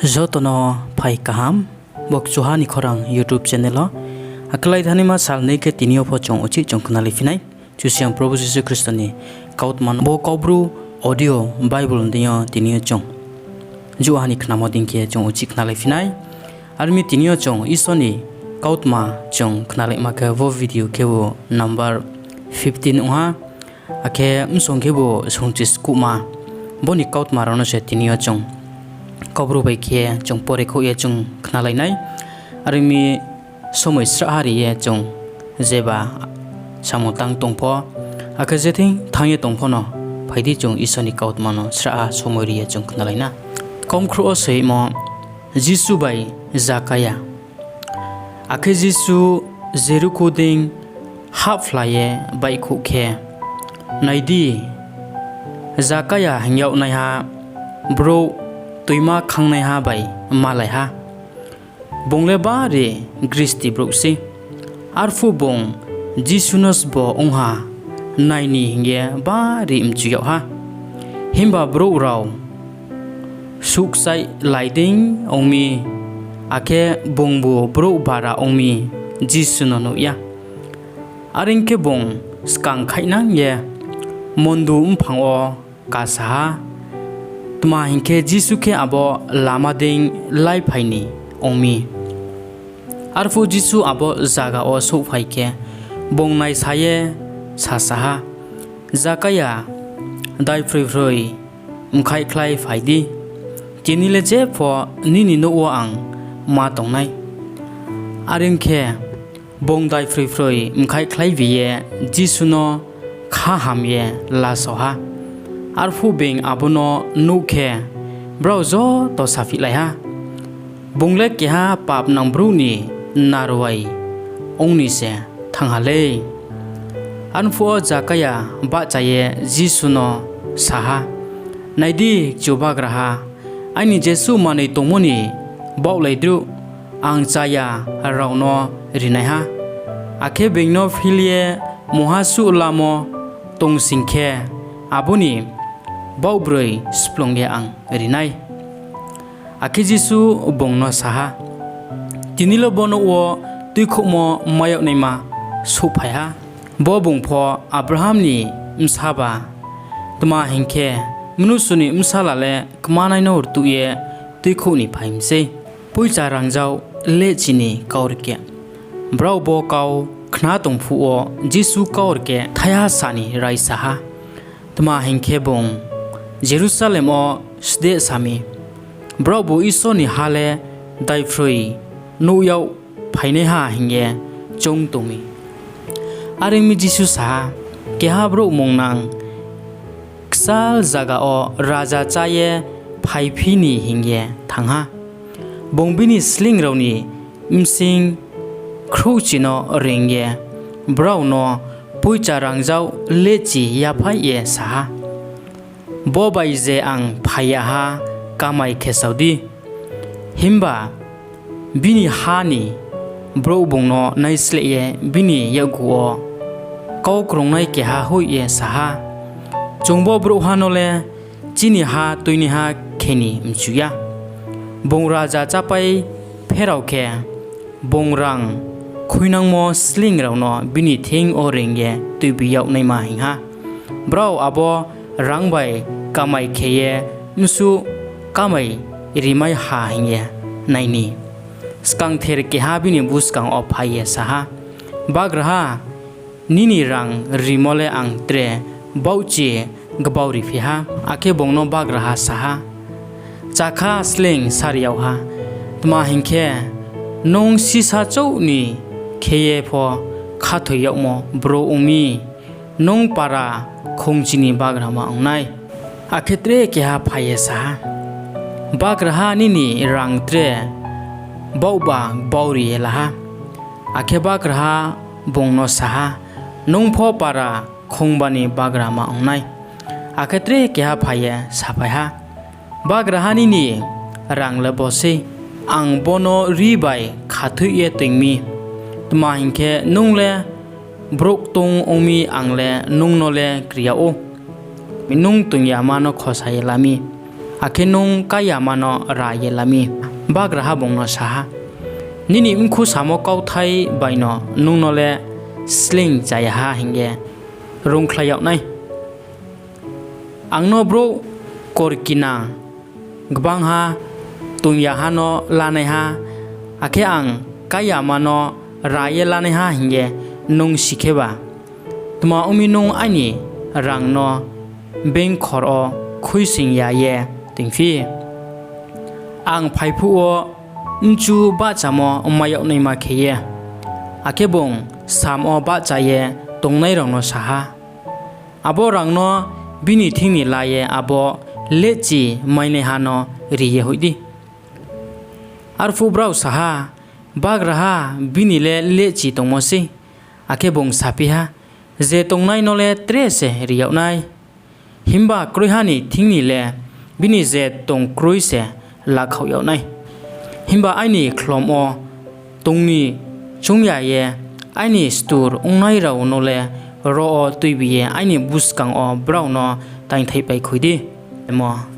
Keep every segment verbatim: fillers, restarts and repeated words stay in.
Joto no phai kaham, bo Kchuha ni Khorang YouTube channel wo. Akhe lai thanaima sal ni khe tini yo pho chung uchih chung khnalai phi nai. Kchusoyang Probhu Jisu Khristo ni kautma no bo Kaubru audio Bible ni deing yo tini yo chung jouha ni khnamo dei khe chung uchih khnalai phi nai. Are ong mi tini yo chung Isor ni kautma chung khnalaima khe bo video khebu number fifteen ong ha. Akhe bsong khebu songchiskuhma. Bo ni kautma rao no se tini yo chung Kaubru bai khe chung pore khouh ye chung khnalai nai. Are ong mi somoi srahha ri ye chung jeba samung tang tong pho, akhe je thing thanng ye tong pho no, phai di chung Isor ni kautma no srahha somoi ri ye chung khnalai na. Kaumkhrouh wo soimo, Jisu bai Jakaya. Akhe Jisu Jerikhu deing hahphla ye baihkhouh khe, nai di, Jakaya hing yagnaiha brouh toima khangnaiha bai malai ha. Bung le bari gristi brouh sei. Arphuh bung Jisu no sbo ong ha nai ni hing ye bari mchu yag ha. Himba brouh rao suhkchaihlai dei ong mi, akhe bungbu brouh bara ong mi, Jisu no nuh ya. Are ong khe, bung skang khaihnang ye mondu mphang wo kasa ha. Tma hing khe, Jisu khe abo lama deing láiphai ni ong mi. Arphuh Jisu abo zaga wo souhphai khe, bung naisa ye sasa ha, Jakaya, daiphroiphroi mkhaihkhlai phai di, tini le jepho nini nouh wo ang ma tong nai. Are ong khe, bung daiphroiphroi mkhaihkhlaibi ye Jisu no khaham ye lasao ha. Arphuh being abo no nuh khe, brao joto saphihlai ha, Bung le keha papnang brouh ni naruai ong ni se thanng ha lei. Arphuh wo Jakaya bahcha ye Jisu no sa ha, Nai di, Chubagraha, aini jesuh manoi tongmo ni baohlaidruh ang chaya rao no ri nai ha. Akhe being no phil ye mungha suh lamo tong sing khe, abo ni baohbroi splung ye ang ri nai. Akhe Jisu bung no sa ha, Tini le bo nouh wo tuikhouhmo mai yag naima souhphai ha. Bo bung pho Abraham ni bsaba; tma hing khe, Mnusu ni Bsala le kmanai no rtuh ye tuikhouh ni phai mi sei. Poicha Rangzag Lehchi ni Kaurkeh. Brao bo kau khna tong phuh wo Jisu kaurkeh thaiha sa ni raisa ha; tma hing khe, bung Jerusalem wo sdesa mi, braobu Isor ni ha le daiphroi nuh yagphainaiha hing ye choung tong mi. Are ong mi Jisu sa ha, Keha brouh mungnang kchal zaga wo raja chá ye phaiphi ni hing ye thanng ha. Bung bini sleing rao ni bsing khrouhchi no reing ye brao no poicha rangzag lehchi yaphaih ye sa ha, ‘Bo bai je ang phai ya ha, kamai khesao di.’ Himba bini ha ni brouh bung no naisleh ye bini yakgu wo kau krungnai keha hoih ye sa ha, ‘Chung bo brouhha no le chini ha tuinaiha khe ni mchu ya.’ Bung raja chápai pherao khe, bung rang khuinangmo sleing rao no bini thing yo reing ye tuibi yag naima hing ha. Brao abo rang bai kamai khe ye bsuh kamai rimai ha hing ye nai ni. Skangther keha bini buskang wo phai ye sa ha, ‘Bagraha, nini rang rimo le ang tre baohchi gbauriphi ha.’ Akhe bung no bagraha sa ha, ‘Chakha sleing sari yag ha; tma hing khe, nung sisá chouh ni khe ye pho khathoi yagmo brouh ong mi, nung para khongchi ni bagrama ong nai.’ Akhe tre keha phai ye sa ha, ‘Bagraha, nini rang tre baohba gbauri ye la ha.’ Akhe bagraha bung no sa ha, ‘Nung pho para khongba ni bagrama ong nai.’ Akhe tre keha phai ye saphai ha, ‘Bagraha, nini rang le bo sei; ang bo no rri bai khathoih ye toing mi; tma hing khe, nung le brouh ktong ong mi, ang le nung no le kri yag ou, nung toing yama no khosa ye la mi.’ akhe nung ká yama no ra ye la mi. Bagraha bung no sa ha, Nini mkhu samo kauthai baino nung no le sleing cha ya ha hing ye rungkhlai yag nai. Ang no brouh korkinang gbangha toing yaha no lanaiha, akhe ang ká yama no ra ye lanaiha hing ye nung si kheba, tma ong mi nung aini rang no beingkhor wo khuisoing ya ye toingphi? Ang phai phuh wo mchu bahchamo mai yag naima khe ye. Akhe bung sam wo bahcha ye tongnai rao no sa ha, Abo rang no bini thing ni la ye abo lehchi mainaiha no ri ye hoih di. Arphuh brao sa ha, Bagraha, bini le lehchi tongmo sei. Akhe bung saphi ha, Je tongnai no le tre se ri yag nai, himba kroiha ni thing ni le bini je tong kroi se lakhaoh yag nai. Himba aini khlom wo tong ni choung ya ye aini stur ongnai rao no le ro wo tuibi ye aini buskang wo brao no taingthaipai khui di.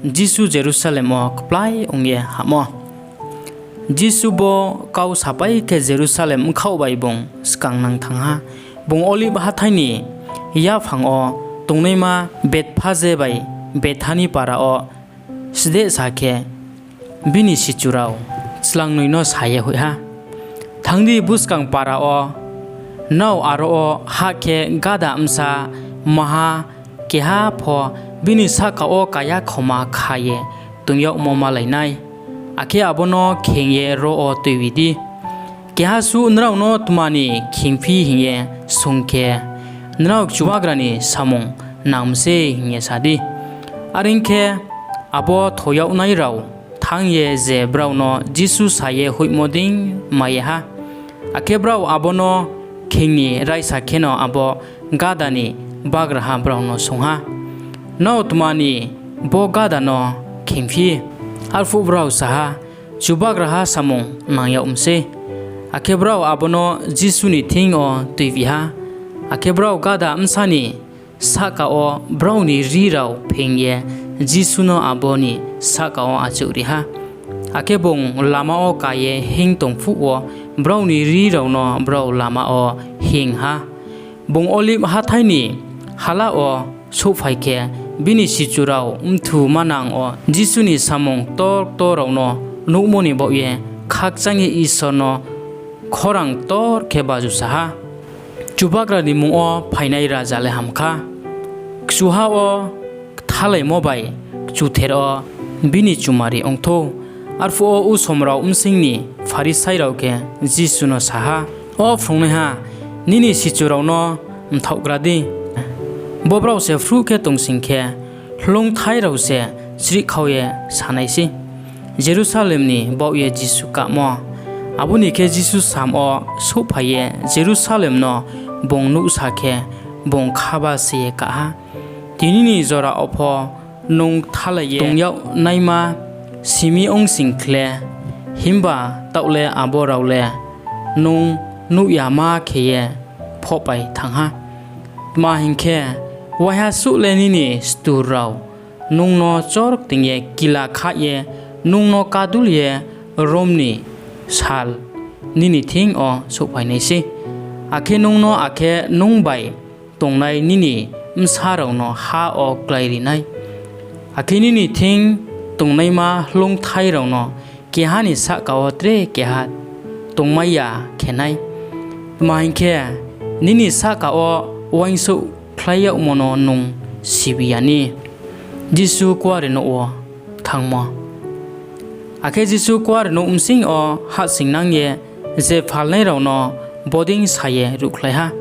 Jisu Jerusalem wo Kplai Ong ye Hahmo Jisu bo kau sapai khe Jerusalem bkhaoh bai bung skangnang thanng ha. Bung Olib hathái ni yaphang wo tongnaima Bethphage bai Bethani para wo sdesa khe bini sichu rao chlangnoi no sa ye hoih ha, Thanng di, buskang para wo nrao aro wo hah khe gáda bsa maha keha pho bini sahka wo kaya khoma kha ye toing yagmo malai nai, akhe abo no kheing ye ro wo tuibi di. Keha suh nrao no tma ni kheingphi hing ye swunng khe, ‘Nrao Chubagra ni samung nang mi sei,’ hing ye sa di. Are ong khe, abo tho yagnai rao thanng ye je brao no Jisu sa ye hoihmo dei mai ye ha. Akhe brao abo no kheing ni raisa kheno abo gáda ni bagraha brao no swunng ha, Nrao tma ni bo gáda no kheingphi? Arphuh brao sa ha, Chubagraha samung nang yag mi sei. Akhe brao abo no Jisu ni thing yo tuibi ha. Akhe brao gáda bsa ni sahka wo brao ni rri rao pheing ye Jisu no abo ni sahka wo achouhri ha. Akhe bung lama wo ka ye hinng tong phuh wo brao ni rri rao no brao lama wo hinng ha. Bung Olib hathái ni hala wo souhphai khe, bini sichu rao bthwu manang wo Jisu ni samung ktor ktor rao no nuhmo ni baoh ye khakchang ye Isor no khorang ktor khe bajusa ha, Chubagra ni mmung wo phainai raja le ham kha! Kchuha wo kthalaimo bai kchuther wo bini chumari ong thou. Arphuh wo usom rao bsing ni Pharisai rao khe Jisu no sa ha, O phrungnaiha, nini sichu rao no mthaohgra di. Bo brao se phruh khe tong sing khe, hloungthai rao se chrihkhau ye sa nai sei. Jerusalem ni Baoh ye Jisu Kahmo Abo ni khe, Jisu samm wo souhphai ye Jerusalem no bung nuhsa khe, bung khaba se ye kah ha, Tini ni jora wo pho nung kthalai ye tong yag naima si mi ong sing khle; himba taoh le abo rao le nung nuh yama khe ye phohpai thanng ha. Tma hing khe, waiha suh le nini stur rao nung no chorkting ye kila khah ye nung no kadul ye rom ni sal nini thing yo souhphai nai sei, akhe nung no akhe nung bai tongnai nini bsa rao no ha wo kláiri nai. Akhe nini thing tongnaima hloungthai rao no keha ni sahka wo tre keha tongmai ya khe nai. Tma hing khe, nini sahka wo uaingsouhkhlai yagmo no nung sibi ya ni. Jisu Kuarenouh wo Thanngmo Akhe Jisu Kuarenouh bsing yo hahsoingnang ye je phalnai rao no bodei sa ye ruhkhlai ha,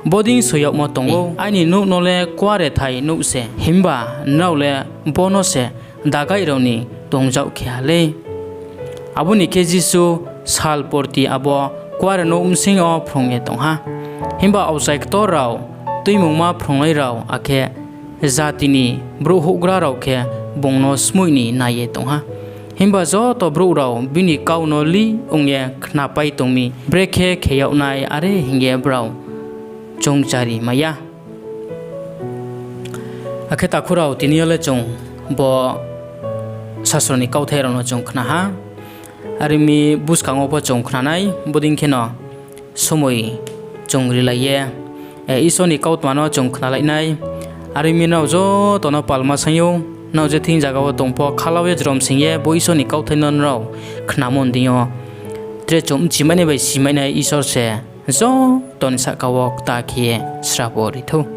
Bodei soi yagmo tong ou, ‘Aini nouh no le kuarethai nouh se,’ himba nrao le bo no se dagai rao ni tongzag khe ha lei. Abo ni khe, Jisu sal porti abo Kuarenouh bsing yo phrung ye tong ha. Himba aokchai ktor rao, Tuimungma phrungnai rao, akhe jati ni brouh houhgra rao khe bung no skmoih ni nai ye tong ha. Himba joto brouh rao bini kau no lih ong ye khnapai tong mi, brekhe khe yag nai are hing ye brao choungchari mai ya. Akhe takhu rao, tini yo le chung bo sasro ni kauthai rao no chung khna ha. Are ong mi buskang wo pho chung khna nai, bodei kheno somoi chung rilai ye, Isor ni kautma no chung khnalai nai. Are ong mi nrao joto no palma saing ou, nrao je thing zaga wo tong pho khalau ye jrom sing ye bo Isor ni kauthai no nrao khnamo ni deing yo, tre chung bchimai nai bai simai nai Isor se joto ni sahka wo kta khe ye srabo ri thou.